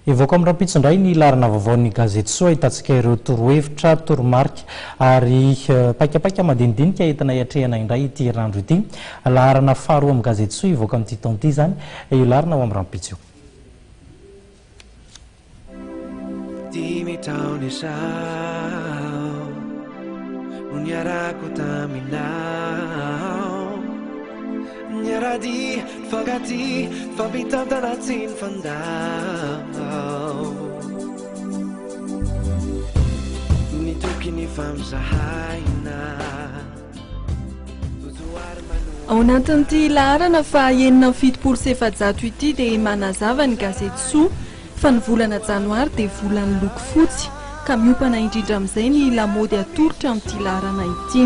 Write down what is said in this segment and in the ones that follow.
Hivoaka amin'ny rahampitso indray ny laharana vaovaon'ny gazety Soa ahitantsika ireo torohevitra, toromarika ary paikapaika madinidinika entina hiatrehana indray ity herinandro ity. Laharana faharoa amin'ny gazety Soa hivoaka amin'ity taona ity izany io laharana ho amin'ny rahampitso io. Dimy taona izao no niarahako taminao Niara-dia, nifankatia, nifampitantana tsy nifandao Nitoky nifampizahaina Ao anatin'ity laharana faha 476 ity dia manazava ny gazety Soa fa ny volana janoary dia volan'ny loko fotsy ka miompana indrindra amin'izay ny lamaody atolotra amin'ity laharana ity.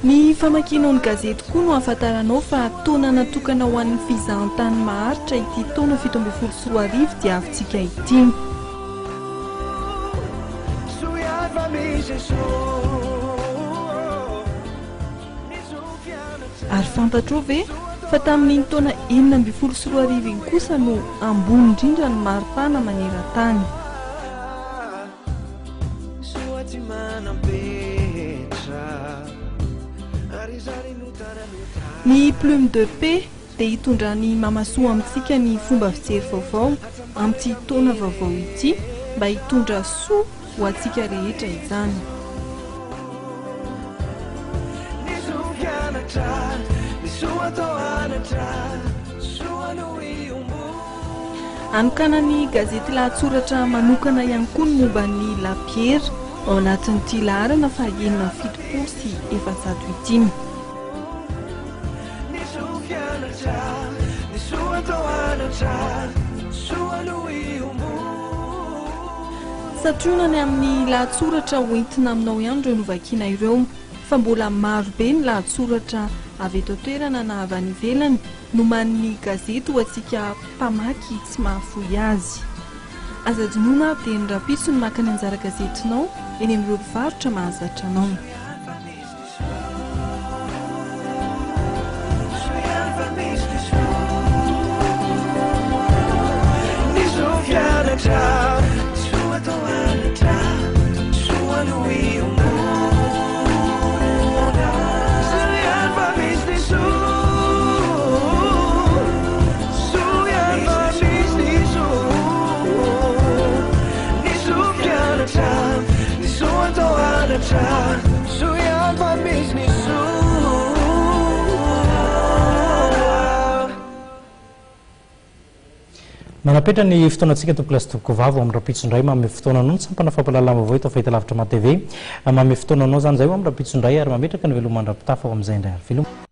Ny famakianao ny gazety koa no ahafantaranao fa taona natokana ho an'ny fizahantany maharitra ity taona 2017 diavintsika ity. Ary fantatrao ve fa tamin'iny taona 2016 iny kosa no ambony indrindra ny maripana maneran-tany. Ny Plume de Paix dia hitondran'i Mamasoa amintsika ny fomba fijery vaovao amin'ity taona vaovao ity mba hitondra soa ho antsika rehetra izany. Hanokanan'ny gazety lahatsoratra manokana ihany koa ny momba ny Lapiera ao anatin'ity laharana faha 476 ity. Santionany amin'ny lahatsoratra hoentina aminao ihany ireo novakiana ireo fa mbola maro be ny lahatsoratra avy eto an-toerana na avy any ivelany nomanin'ny gazety ho antsika mpamaky tsy mahafoy azy. Aza adinoina ary dia ny rahampitso ny maka ny anjara gazetinao eny amin'ireo mpivarotra mahazatra anao. Manapetra ny fotoanantsika tompokolahy sy tompokovavy ho amin'ny rahampitso indray manome fotoana anao ny sampana fampahalalam-baovao eto Fahitalavitra Matv. Manome fotoana anao izany izay ho amin'ny rahampitso indray ary mametraka ny veloma mandra-pitafa ho amin'izay indray ary veloma.